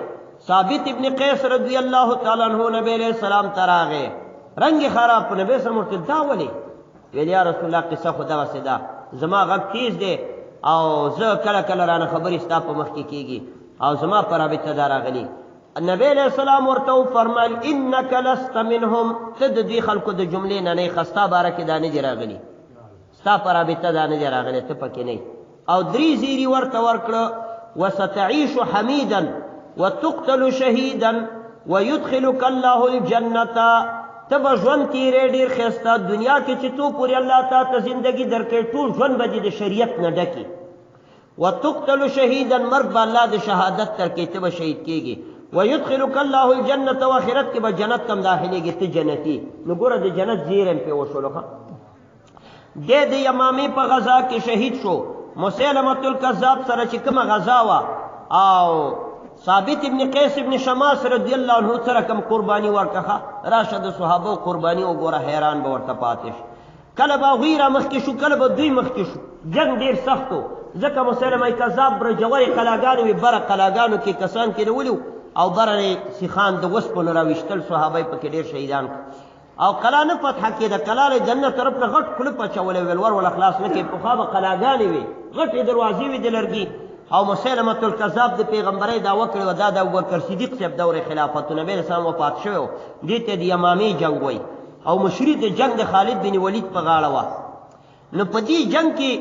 ثابت ابن قیس رضی الله تعالی عنہ نبی علیہ السلام ته راغی، رنګ یې خراب کړ. نبی سم ورته دا ولې؟ ویل یا رسول الله قصه خو دغسې ده، زما غږ تیز دی او زه کله کله رانه خبرې ستا په مخ کې کېږي او زما په رابطه دا راغلي. نبی علیہ السلام ورته وفرمایل انک لست منهم، ته د دوی خلکو د جملې نه نه یې، ستا باره کې دا نه دي راغلي، ستا په رابطه دا نه دی راغلی، ته پکې نه. او درې زیري ورته ورکړه، وستعیش حمیدا وتقتل شهیدا ويدخلك الله الجنة. ته به ژوند تېرې ډېر ښایسته، دنیا کې چې څو پورې الله تا ته زندګي درکوي ټول ژوند به دې د شریعت نه ډکې. وتقتل شهیدا، مرګ به الله د شهادت درکوي، ته به شهید کېږي. ويدخلك الله الجنة، او آخرت کې به جنت ته هم داخلېږي، ته جنتي. نو ګوره د جنت زیری هم پرې وشولو. ښه دی د یمامې په غزا کې شهید شو، مسیلمة الکذاب سره چې کومه غزا وه، او ثابت ابن قیس ابن شماس رضی الله عنه سره کوم قرباني ورکړه، راشه د صحابو قرباني وګوره، حیران به ورته پاتې شي. کله به هغوی را مخکې شو، کله به دوی مخکې شو. جنګ ډېر سخت و، ځکه مسلمه کذاب برجورې قلاګانې وې، بره قلاګانو کې کسان کېنولي او بره یې سیخان د وسپنو راویشتل، صحابه یې پکې ډېر شهیدان کړل. او قلا نه فتح کېده، قلا له دننه طرف نه غټ کلپ اچولی، ویل ور وله خلاص نه کړي. پخوا به قلاګانې وې، غټې دروازې وې د لرګي. او مسلمة الکذاب د پیغمبرۍ دعوه کړې وه، دا د ابوبکر صدیق صاحب دور خلافت، نبی علیه السلام وفات شوی و، دې ته د یمامې جنګ وایي. او مشري د جنګ د خالد بن ولید په غاړه وه. نو په دې جنګ کې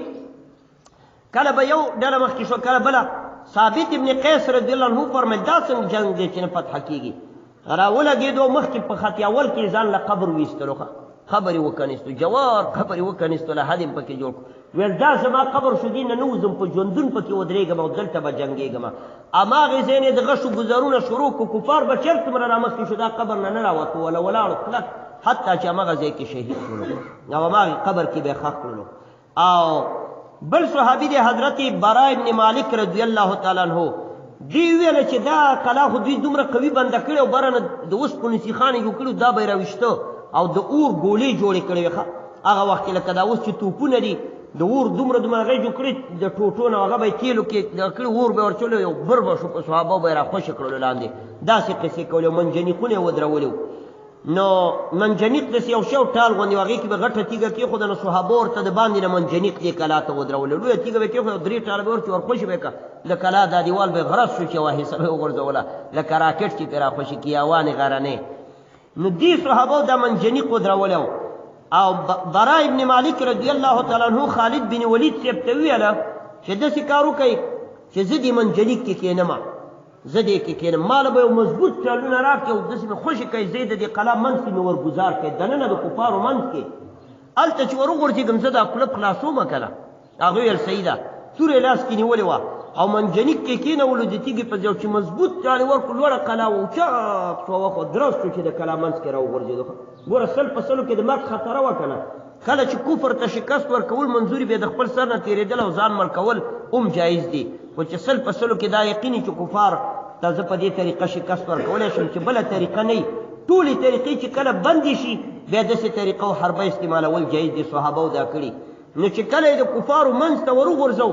کله به یو ډله مخکې شو، کله بله. ثابت ابن قیس رضی الله عنه فرمایل دا څنګه جنګ دی چې نه فتح کېږي؟ راولګېدو مخکې په خط اول کې ځان له قبر ویستلو، قبر یې وکنیستو، جوار قبر یې وکنیستو، له حد یې پکې جوړ کړو. ویل دا زما قبر شو، دې نه نه وځم، په ژوندون پکې ودرېږم او دلته به جنګېږم. هماغې ځای نه د غشو ګزارونه شروع کړو، کفار به چېرته څومره رامخکې شو، دا قبر نه نه راوتو، وله ولاړو کلک، حتی چې هماغه ځای کې شهید شولو او هماغې قبر کې به یې ښخ کړلو. او بل صحابي دی حضرت برا ابن مالک رضی الله تعالی عنہ، دی ویل چې دا کلا خو دوی دومره قوي بنده کړې او بره نه د اوسپنې سیخان یې جوړ کړي، دا به یې راویشته او د اور ګولې جوړې کړې وې. هغه وخت کې لکه دا اوس چې توپونه دي، د اور دومره دومره هغه یې جوړ کړي د ټوټو نه، هغه به یې تېلو کې کړي، اور به یې ورچولی، یو بر به شو په صحابه به یې راخوشې کړلو لاندې. داسې قصې کولې او منجنیقونه یې ودرولي وو. نو منجنیق داسې یو شی ټال غوندې و، هغې کې به غټه تیږه کېښوده، نو صحابه ورته د باندې نه منجنیق دې کلا ته ودرولو، لویه تیږه به یې کېښوده، درې ټاله به ورچې ورخوشې به یې کړه، د کلا دا دیوال به یې غرس شو چې یوه حصه به یې وغورځوله، لکه راکټ چې پرې راخوشې کړي یاوانې غرنۍ. نو دې صحابه دا منجنیق ودرولی و. او برا ابن مالک رضی الله تعالی عنه خالد بن ولید صاحب ته وویله چې داسې کار وکړئ، چې زه دې منجنیک کې کښېنم، زه دې کې کښېنم، ما له به یو مضبوط ټالونه راکړي او داسې مې خوشې کړي، زه د دې قلا منځ کې مې ورګوزار کړي، دننه د کفارو منځ کې هلته چې وروغورځېږم زه دا کلپ خلاصوم که نه. هغه ویل صحیح ده. توره یې لاس کې نیولې وه او منجنیک کې کېنولو د تیږې په ځای، چې مضبوط ټال یې ورکړو، لوړه قلا وه، اوچت شوه خو درز شو چې د کلا منځ کې راوغورځېدو. ګوره 100 په 100 کې د مرګ خطره وه که نه. کله چې کفر ته شکست ورکول منظوري، بیا د خپل سر نه تېرېدل او ځان مړ کول هم جایز دي، خو چې 100 په 100 کې دا یقیني چې کفار ته زه په دې طریقه شکست ورکولی شم چې بله طریقه نه، ټولې طریقې چې کله بندې شي، بیا داسې طریقه او حربه استعمالول جایز دي. صحابه دا کړي. نو چې کله یې د کفارو منځ ته وروغورځو،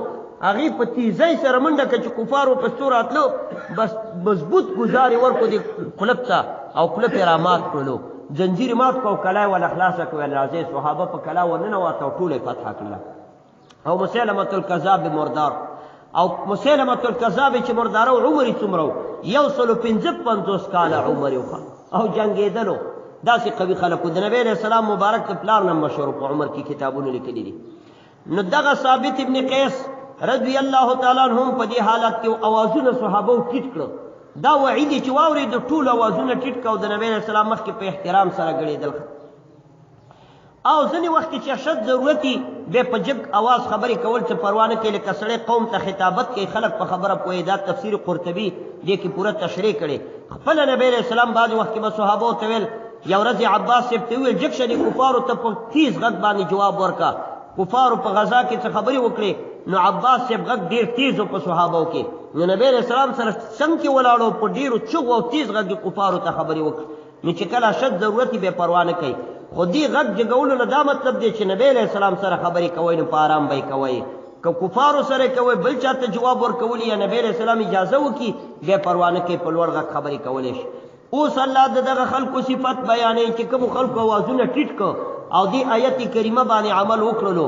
هغې په تیزۍ سره منډه کړه چې کفارو په ستو راتلو، بس مضبوط ګزار یې ورکړو دې کلپ ته او کلپ یې رامات کړلو، زنځیر یې مات کړو او کلا یې وله خلاصه کړه. ویل راځئ. صحابه په کلا ورننوته او ټوله یې فتح کړله او مسیلمة الکذاب مردار. او مسیلمة الکذاب چې مرداره، عمر یې څومره و؟ 155 کاله عمر یې او جنګېدلو. داسې قوي خلکو، د نبی علیہ السلام مبارک د پلار نه مشهور په عمر کې، کتابونو لیکلي دي. نو دغه ثابت ابن قیس رضی الله تعالی عنهم په دې حالت کې اوازونه صحابه ټیټ کړو. دا وعید چې واوري، د ټول اوازونه ټیټ کړو، د نبی علیہ السلام مخکې په احترام سره ګړېدل. او ځینې وخت کې چې اشد ضرورت به په جګ اواز خبرې کول څه پروا نه کوي، لکه سړی قوم ته خطابت کوي، خلک په خبره پوهې. دا تفسیر قرطبي دې کې پوره تشریح کړي. خپل نبی علیہ السلام بعض وخت کې به صحابه ته ویل، یو ورځ عباس صاحب ته ویل، جګ شه، کفارو ته په تیز غږ باندې جواب ورکا. کفارو په غزا کې څه خبرې وکړې، نو عباس صاحب غږ ډیر تیز په صحابه کې، نو نبی علیہ السلام سره څنګ کې ولاړو، په ډیرو چغو او تیز غږ کفارو ته خبرې وکړې. نو چې کله شد ضرورت به پروا نه کوي، خو دې غږ جګولو نه دا مطلب دی چې نبی علیہ السلام سره خبرې کوي نو په آرام به کوي، که کفارو سره کوي، بل چاته جواب ورکول یا نبی علیہ السلام اجازه وکي، بیا پروا نه کوي، په لوړ غږ خبرې کولی شي. اوس الله د دغه خلکو صفت بیانوي چې کوم خلکو اوازونه ټیټ کو او دې آیت کریمه باندې عمل وکړلو.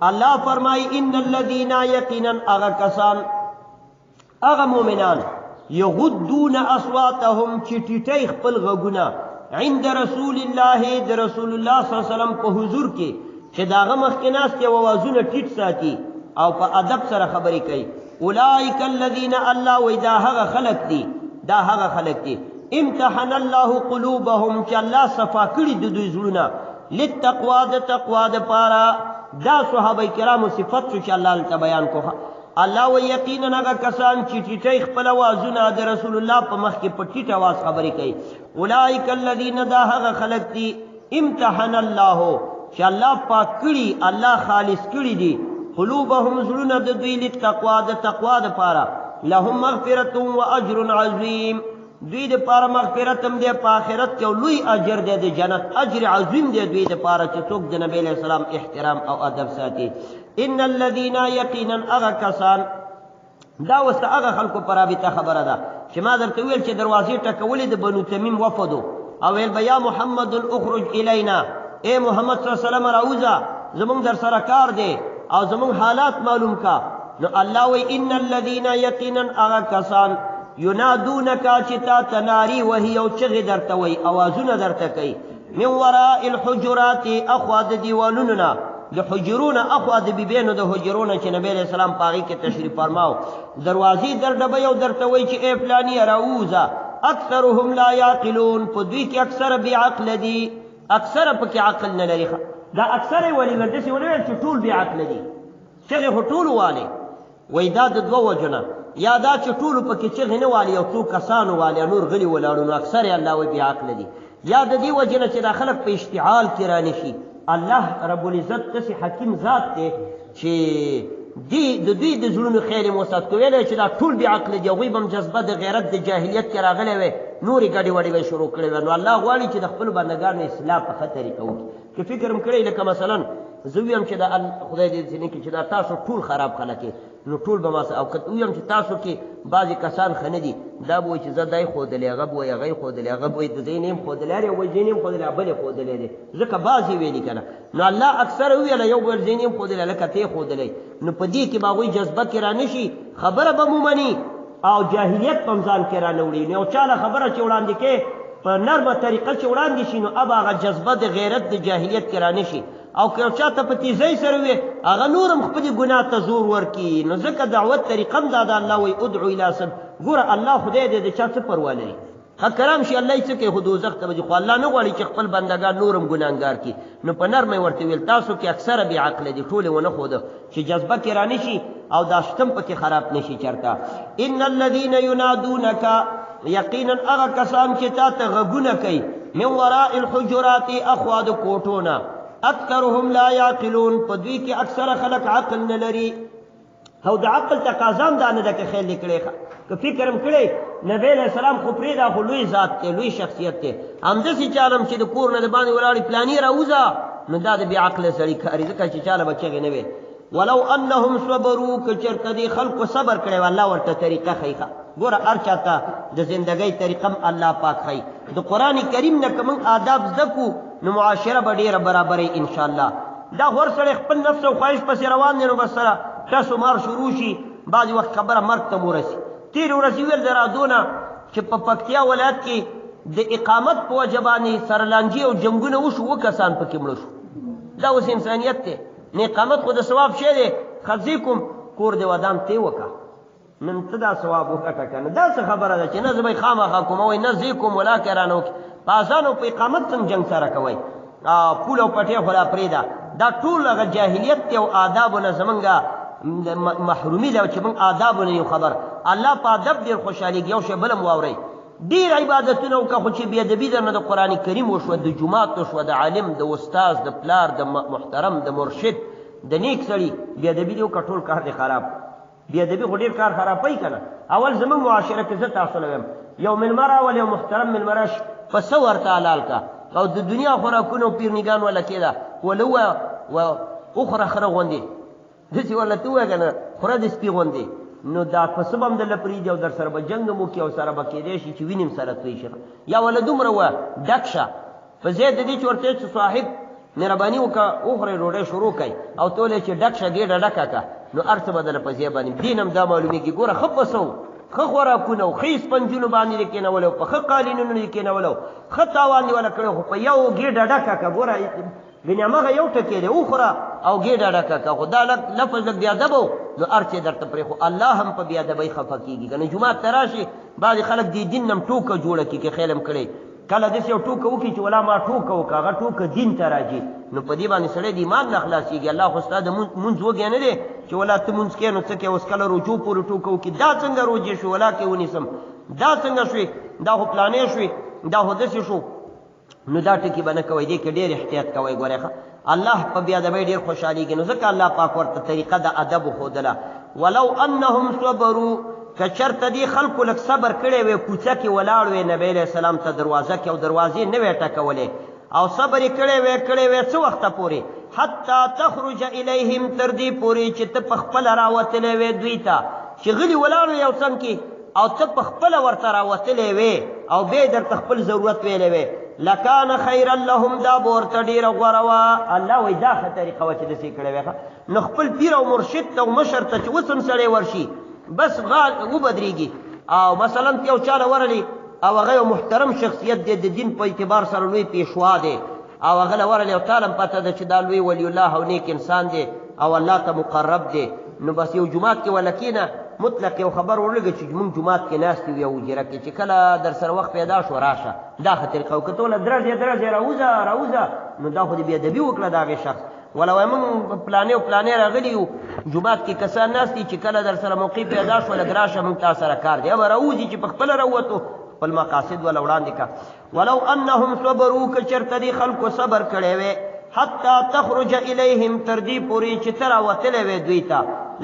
الله فرمای، ان الذين یقینا هغه کسان، هغه مؤمنان، یغضون اصواتهم چې ټیټي خپل غږونه، عند رسول الله، د رسول الله صلی الله علیه وسلم په حضور کې چې داغه مخکې ناست او اوازونه ټیټ ساتي او په ادب سره خبرې کوي، اولئک الذین، الله وای دا هغه خلق دي، دا هغه خلق دي، امتحن الله قلوبهم، چې الله صفا کړي د دوی زړونه، للتقوا، د تقوا د پاره. دا صحابه کرامو صفت شو چې الله ته بیان کوه. الله و یقینا هغه کسان چې ټیټي خپل اوازونه د رسول الله په مخ کې په ټیټ اواز خبرې کوي، اولئک الذین، دا هغه خلق دي، امتحن الله، چې الله پاک کړي، الله خالص کړي دي، قلوبهم، زړونه د دوی، للتقوا، د تقوا د پاره، لهم مغفرة و اجر عظیم. دوی د پاره مغفرت هم دی په آخرت کې، لوی اجر دی، د جنت اجر عظیم دی دوی د پاره چې څوک د نبی علیہ السلام احترام او ادب ساتي. ان الذين، یقینا هغه کسان، دا اوس هغه خلکو پر رابطه خبره ده چې ما درته ویل چې دروازې ټکولې د بنو تمیم وفدو او ویل بیا محمد اخرج الینا، اے محمد صلی الله علیه وسلم راوځه، زمونږ در سره کار دی او زمونږ حالات معلوم کا. نو الله وی، ان الذين، یقینا هغه کسان، ینادونک، چې تا ته ناري وهي او چغې درته وایي، اوازونه درته کوي، من وراء الحجرات، اخوا د دیوالونو نه، د حجرونه اخوا، د بیبینو د حجرونه چې نبی علیہ السلام پاغي کې تشریف فرماو، دروازې در ډبه یو درته وایي چې اے فلانی راووځه، اکثرهم لا یعقلون، په دوی کې اکثر بی عقل دي، اکثر پکې عقل نه لري. دا اکثر ولی ول؟ داسې ونه ویل چې ټول بی عقل دي، چغې خو ټول والي. وای دا د دوه وجنه، یا دا چې ټولو پکې چغې نه والي، یو څو کسانو والي، نور غلي ولاړو، نو اکثر الله وایي بې عقل دي. یا د دې وجې نه چې دا خلک په اشتعال کې رانشي. الله رب العزت داسې حکیم ذات دی چې دی د دوی د زړونو خیر یې وسات. که ویلی چې دا ټول بې عقل دي، هغوی به هم جذبه د غیرت د جاهلیت کې راغلی وی، نورې ګډې وډې به یې شروع کړې وی. نو الله غواړي چې د خپلو بندګانو اصلاح په ښه طریقه وکړي. که فکر هم کړی، لکه مثلا زه ویم چې دا خدای دې ځینې کې چې دا تاسو ټول خراب خلک یې، نو ټول به ما سره، او که ویم چې تاسو کې بعضې کسان ښه نه دي، دا به وایي چې زه دی ښودلی، هغه به وایي هغه یې ښودلی، هغه به وایي زه یې نه یم ښودلی، هر یو وایي زه یې نه یم ښودلی، بل یې ښودلی دی، ځکه بعضې ویلي که نه. نو الله اکثره وویله، یو به ویل زه یې نه یم ښودلی، لکه ته یې ښودلی. نو په دې کې به هغوی جذبه کې رانه شي، خبره به مو مني او جاهلیت په ځان کې رانه وړي. نو یو چاله خبره چې وړاندې کې، په نرمه طریقه چې وړاندې شي، نو اب هغه جذبه د غیرت د جاهلیت کې رانه شي. او که یو چاته په تیزۍ سره وي هغه نور هم خپلې ګناه ته زور ورکړي. نو ځکه دعوت طریقه هم دا ده. الله وایي ادعو الی سب، ګوره الله خدای دی د چا څه پروا لري، ښه کرام شي الله یې څه کوي، خو دوزخ ته به ځي. خو الله نه غواړي چې خپل بندګان نور هم ګناهګار کړي. نو په نرمه یې ورته ویل تاسو کې اکثره بې عقله دي، ټول یې ونه ښوده چې جذبه کې رانه شي او دا شتم پکې خراب نشي چرته. ان الذين ينادونك، یقینا هغه کسان چې تا ته غږونه کوي من وراء الحجرات، اخوا د کوټو نه، اکثرهم لا يعقلون، په دوی کې اکثره خلک عقل نه لري. او د عقل تقاضا هم دا نه ده که خیال دې کړی، که فکر هم کړی نبی علیه السلام خو پرېږده، خو لوی ذات دی، لوی شخصیت دی. همداسې چاله هم چې د کور نه د باندې ولاړې پلاني راوځه، نو دا د بې عقله سړي کار دی، ځکه چې چاله به چغې نه وي. ولو انهم صبروا، که چېرته دې خلکو صبر کړی وای، الله ورته طریقه ښیي. ښه ګوره هر چا ته د زندګۍ طریقه هم الله پاک ښیي. د قرآن کریم نه که موږ آداب زده کړو نو معاشره به ډېره برابره انشاءالله. دا خو هر سړی خپل نفس او خواهش پسې روان دی، نو بس سره ټس و مار شروع شي، بعضې وخت خبره مرګ ته هم ورسي. تېرې ورځې ویل د رادونه چې په پکتیا ولایت کې د اقامت په وجه باندې سره لانجې او جنګونه وشو، اووه کسان پکې مړه شو. دا اوس انسانیت دی. نه اقامت خو د ثواب شی دی، ښځې کوم کور دې ودان ته وکړه، نن ته دا ثواب وګټه که نه. دا څه خبره ده چې نه زه به یې خامخا کوم، وایي نه زه یې کوم ولاکه یې رانه وکړي. په اذان او په اقامت څنګه جنګ سره کوئ؟ پول او پټی خو لا پرېږده. دا ټول هغه جاهلیت دی او آدابو نه زمونږ محرومي ده چې موږ آدابو نه یو خبر. الله په ادب ډېر خوشحالېږي. یو شی بل هم واورئ، ډېر عبادتونه وکړه خو چې بېادبي درنه د قرآن کریم وشوه، د جومات وشوه، د عالم، د استاد، د پلار، د محترم، د مرشد، د نیک سړي بېادبي دې وکړه، ټول کار دې خراب. بېادبي خو ډېر کار خرابوي که نه. اول زموږ معاشره کې زه تاسو له وایم، یو مېلمه راولې، یو محترم مېلمه راشي، پسه ورته حلال که او د دنیا خوراکونه او پیرنیګان وله کېده، وله ووایه وخوره خره غوندې، داسې ورله ته ووایه که نه خوره د سپي غوندې، نو دا پسه به هم درله پرېږدي او در سره به جنګ هم وکړي او سره به کېدای شي چې وینې هم سره توی شي. یا وله دومره ووایه ډک شه، په ځای د دې چې ورته چې صاحب مهرباني وکړه وخورئ ډوډۍ شروع کړئ او ته ولې چې ډک شه ګېډه ډکه کړه، نو هر څه به درله په ځای باندې. دین هم دا معلومېږي. ګوره ښه پسه و، ښه خوراکونه و، ښه اسپنجونو باندې دې کېنولی و، په ښه قالینونو دې کېنولی و، ښه تاوان دې وله کړی، خو په یو ګېډه ډکه کړه. ګوره ګنې هماغه یو ټکی دی، وخوره او ګېډه ډکه کړه، خو دا لفظ لږ بېادبه و، نو هر څه یې درته پرېښو. الله هم په بېادبۍ خفه کېږي. که نه جومات ته راشي بعضې خلک دې دین نه هم ټوکه جوړه کړي، که خیال هم کړی کله داسې یو ټوکه وکړي چې ولا ما ټوکه وکړه، هغه ټوکه دین ته راځي، نو په دې باندې سړی د ایمان نه خلاصېږي. الله خو ستا د مونځ وږی نه دی چې ولا ته مونځ کوې نو څه کوې، اوس کله روجو پورې ټوکه وکړي، دا څنګه روجې شوې، ولا کې ونیسم، دا څنګه شوې، دا خو پلانې شوې، دا خو داسې شو. نو دا ټکي به نه کوئ، دې کې ډېر احتیاط کوئ. ګورئ ښه الله په بېادبۍ ډېر خوشحالېږي، نو ځکه الله پاک ورته طریقه د ادب وښودله. ولو انهم صبروا، که چېرته دې خلکو لږ صبر کړی وی، کوڅه کې ولاړ وی نبی علیه السلام ته دروازه کې او دروازې نه وی ټکولې او صبر یې کړی وی کړی وی څه وخته پورې، حتی تخرج الیهم، تر دې پورې چې ته په خپله راوتلی وی دوی ته، چې غلي ولاړ وی یو څنګ کې او ته په خپله ورته راوتلی وی او بیا یې درته خپل ضرورت ویلی وی، لکان خیرا لهم، دا به ورته ډېره غوره وه. الله وایي دا ښه طریقه وه چې داسې یې کړی وی. ښه نو خپل پیر او مرشد ته او مشر ته چې اوس هم سړی ورشي بس غال وبدرېږي، او مثلا ته یو چا له ورغلې او هغه یو محترم شخصیت دی، د دین په اعتبار سره لوی پیشوا دی، او هغه له ورغلې او تا له هم پته ده چې دا لوی ولی الله او نیک انسان دی او الله ته مقرب دی، نو بس یو جومات کې وله کښېنه، مطلق یو خبر ورلږه چې موږ جومات کې ناست یو یو حجره کې، چې کله در سره وخت پیدا شو راشه. دا ښه طریقه. او که ته وله درځې درځې راوځه راوځه، نو دا خو دې بېادبي وکړه د هغې شخص. ولا وایي موږ پلانې او پلانې راغلي یو، جومات کې کسان ناست دي، چې کله در سره موقع پیدا شوه لږ راشه موږ تا سره کار دی. به راوځي چې په خپله راووتو، خپل مقاصد وله وړاندې کړه. ولو انهم صبروا، که چېرته دې خلکو صبر کړی وی، حتی تخرج الیهم، تر دې پورې چې ته راوتلی وی دوی ته،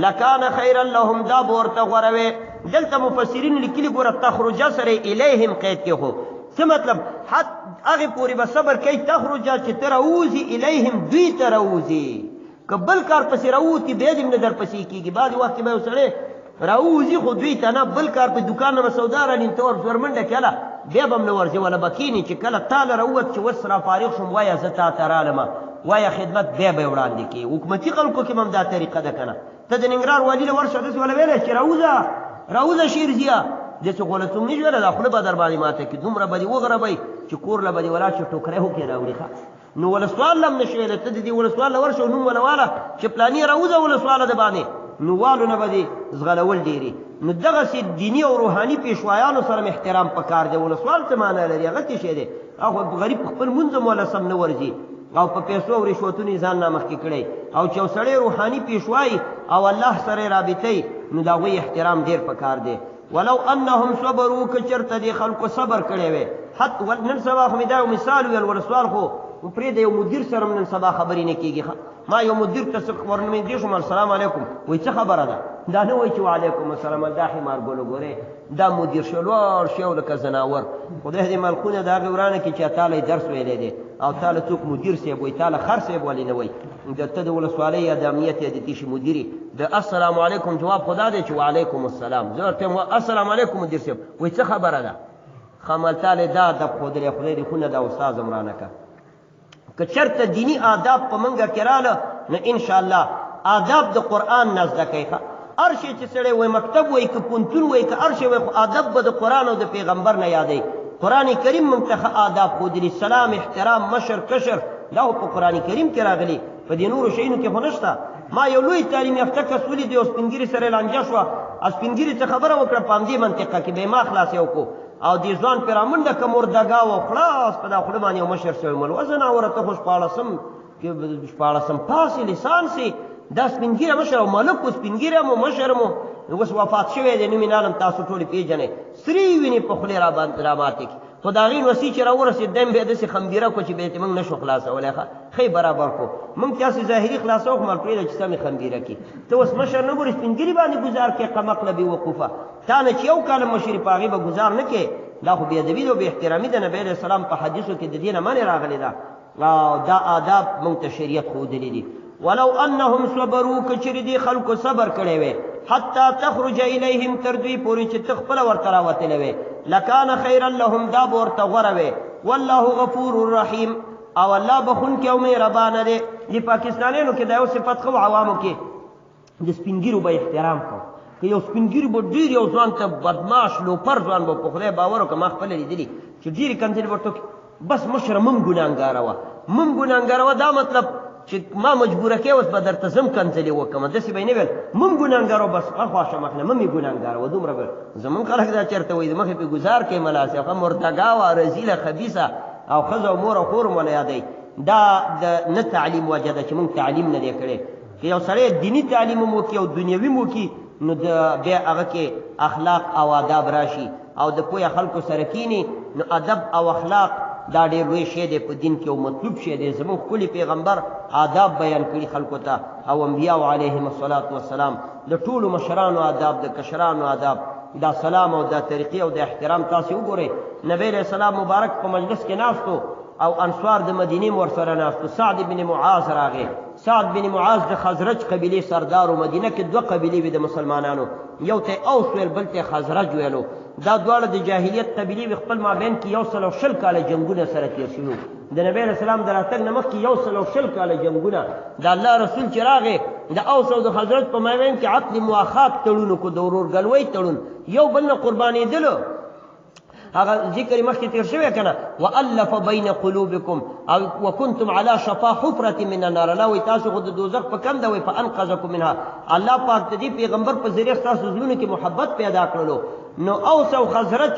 لکان خیرا لهم، دا به ورته غوره وی. دلته مفسرین لیکلي ګوره تخرج سره الیهم قید کې، خو څه مطلب؟ حت هغې پورې به صبر کوي تخرج چې ته راووځي، الیهم دوی ته راووځي. که بل کار پسې راووتي بیا دې هم نه درپسې کېږي. بعضې وخت کې به یو سړی راووځي خو دوی ته نه، بل کار په دوکان نه به سودا رانیم، ته ور ورمنډه کړه، هله بیا به هم نه ورځې، وله به کښېني چې کله تا له راووت چې اوس را فارغ شوم، وایه زه تا ته رالم، وایه خدمت بیا به یې وړاندې کړې. حکومتي خلکو کې به هم دا طریقه ده که نه؟ ته د ننګرهار والي له ورشه داسې وله ویلی چې راوځه راوځه شیرزیه، داسې خو له څوک نه شي ویلی، دا خوله به در باندې ماته کړي، دومره به دې وغربوي چې کور له به دې ولاړ شي ټوکری وکړي راوړي. ښه نو ولسوال له هم نه شي ویلی، ته د دې ولسوال له ورشه او نوم وله واله چې پلانی راوځه ولسواله د باندې، نو والو نه به دې ځغلول ډېري. نو دغسې دیني او روحاني پیشوایانو سره هم احترام پکار دی. ولسوال څه معنا لري؟ هغه څه شی دی؟ هغه غریب خپل مونځ هم وله سم نه ورځي او په پیسو او رشوتونو یې ځان نامخکې کړی. او چې یو سړی روحاني پیشوای او الله سره یې رابطه وي، نو د هغوی احترام ډېر پکار دی. ولو انهم صبروا، که چېرته دې خلکو صبر کړی وی. حت نن سبا خو مې دا یو مثال وویل، ولسوال خو پرېږده، یو مدیر سره هم نن سبا خبرې نه کېږي. ما یو مدیر ته څه ورنږدې شوم، السلام علیکم، وایي څه خبره ده؟ دا نه وایي چې وعلیکم السلام، دا حمار ګل وګورې، دا مدیر شو لوړ شی او لکه ځناور. خدای دې ملخونه د هغې ورانه کړي چې تا له یې درس ویلی دی او تا له څوک مدیر صاحب وایي، تا له خر صاحب ولې نه وایي؟ د ته د ولسوالۍ یا د امنیت یا د تشي مدیر یې. د السلام علیکم جواب خو دا دی چې وعلیکم السلام. زه ورته وایم السلام علیکم مدیر صاحب، وایي څه خبره ده؟ خمل تا له دا ادب ښودلی، خدای دې خونه دا استاد هم رانه کړه. که چرته دینی آداب په منګه کې رااله، نو ان شاء الله آداب د قرآن نه زده کوي. هر شی چې سړی وایي، مکتب وایي که پوهنتون وایي که هر شی وایي، خو ادب به د قرآن او د پیغمبر نه یادوي. قرآن کریم موږ ته ښه آداب ښودلي، سلام، احترام، مشر کشر، دا خو په قرآن کریم کې راغلي، په دې نورو شیانو کې خو نشته. ما یو لوی تعلیم یافته کس ولید، یو سپین ږیري سره لانجه شوه، سپین ږیري څه خبره وکړه په همدې منطقه کې، بیا ما خلاص یې وکړو او دې ځوان پرې رامنډه که مردګا وه، خلاص په دا خوله باندې یو مشر سوی مول وه، ځناوره ته خو شپاړسم کې شپاړسم پاس لیسانس یې، دا سپین ږیری مشر او ملک و، سپین ږیری مو مشر مو اوس وفات شوی دی، نوم یې نه اخلم، تاسو ټول یې پېژنئ، سرې وینې په خولې راماتې کړې. خو د هغې نوسي چې راورسېد، دی هم بیا داسې خمبیره کړو چې بیا ترې موږ نه شو خلاصولی. ښه ښه یې برابر کړو، موږ چې هسې ظاهري خلاصوو، خو مال پرېږده چې سمې خمبیره کړي. ته اوس مشر نه ګورې، سپین ږیري باندې ګوزار کوې، قمقله بې وقوفه، تا نه چې یو کال مشري په هغې به ګوزار نه کوې، دا خو بې ادبي ده او بې احترامي ده. نبي علیه السلام په حدیثو کې د دې نه منع راغلې ده او دا آداب موږ ته شریعت ښودلي دي. ولو انهم صبروا، که چېرې دې خلکو صبر کړی وی، حتی تخرج الیهم، تر دوی پورې چې ته خپله ورته راوتلی وی، لکان خیرا لهم، دا به ورته غوره وی. والله غفور رحیم، او الله بخښونکی او مهربانه دی. دې پاکستانیانو کې دا یو صفت ښه و، عوامو کې د سپین ږیرو به احترام کو. که یو سپین ږیري به ډېر یو ځوان ته بدماش لوپر ځوان به په خدای باور وکړه، ما خپله لیدلي چې ډېرې کنځلې ورته وکړي، بس مشره مونږ ګناهګاره وه، مونږ ګناهګاره وه، دا مطلب چې ما مجبوره کې اوس به درته زم کنځلې وکړم، داسې به یې نه ویل، مونږ ګناهګاره وه، بس اخوا شه مخ نه مه مې ګناهګاره وه، دومره به زمونږ خلک دا چېرته وایي، د مخې پې ګوزار کوي ملا صاحب، ښه مردګا وه، رذیله خبیثه، او ښځه او مور او خور مو وله یادوي. دا د نه تعلیم وجه ده چې مونږ تعلیم نه دی کړی. که یو سړی دیني تعلیم هم وکړي او دنیوي هم وکړي، نو د بیا هغه کې اخلاق او آداب راشي، او د پوهه خلکو سره کینی، نو ادب او اخلاق دا ډېر لوی شی دی په دین کې او مطلوب شی دی. زموږ ښکلي پیغمبر آداب بیان کړي خلکو ته، او انبیاء علیهم الصلاة والسلام د ټولو مشرانو آداب، د کشرانو آداب، دا سلام او دا طریقې او دا احترام تاسو وګورئ. نبی علیہ السلام مبارک په مجلس کې ناستو او انصار د مدینې ور سره ناستو. سعد بن معاذ راغی. سعد بن معاذ د خزرج قبیلې سردار و. مدینه کې دوه قبیلې وې د مسلمانانو، یو ته اوس ویل، بل ته خزرج ویلو. دا دواړه د جاهلیت قبیلې وې، خپل مابین کې 120 کاله جنګونه سره تېر شوي وو. د نبی علیه السلام د راتګ نه مخکې 120 کاله جنګونه. د الله رسول چې راغی، د اوس او د خزرج په مابین کې عقد مواخات تړون وکړو، د ورورګلوۍ تړون، یو بل نه قربانېدلو. هغه ذکر مخکې تیر شوی کنه، والف بین قلوبکم او وکنتم علی شفا حفرة من النار. الله وایي تاسو خو د دوزخ په کنده وئ، فانقذکم منها. الله پاک د دې پیغمبر په ذریعه ستاسو زړونو کې محبت پیدا کړلو. نو اوس او خزرج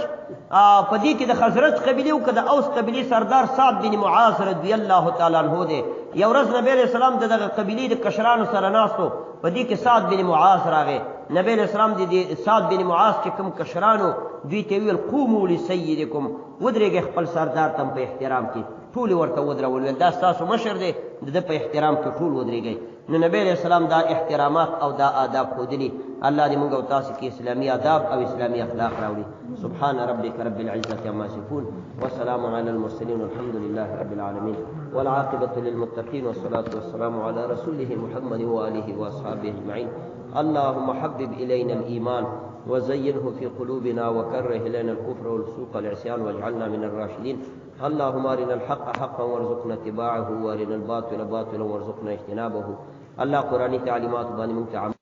په دې کې د خزرج قبیلې او که د اوس قبیلې سردار سعد بن معاذ رضی الله تعالی عنه دی. یو ورځ نبی علیہ السلام د دغه قبیلې د کشرانو سره ناست و، په دې کې سعد بن معاذ راغی. نبی علیہ السلام د دې سعد بن معاذ چې کوم کشرانو دوی ته ویل، قوموا لسیدکم، ودرېږئ خپل سردار ته په احترام کې. ټول ورته ودرول، ویل دا ستاسو مشر دی، د ده په احترام کې ټول ودرېږئ. نو نبی علیہ السلام دا احترامات او دا آداب ښودلي. الله دې موږ او تاسو کې اسلامي آداب او اسلامي اخلاق راوړي. سبحان ربك رب العزة عما يصفون وسلام على المرسلين والحمد لله رب العالمين والعاقبة للمتقين والصلاة والسلام على رسوله محمد وآله وأصحابه أجمعين. اللهم حبب إلينا الإيمان وزينه في قلوبنا وكره إلينا الكفر والفسوق والعصيان واجعلنا من الراشدين. اللهم أرنا الحق حقا وارزقنا اتباعه وأرنا الباطل باطلا وارزقنا اجتنابه. الله قرآني تعليمات باندې مونږ ته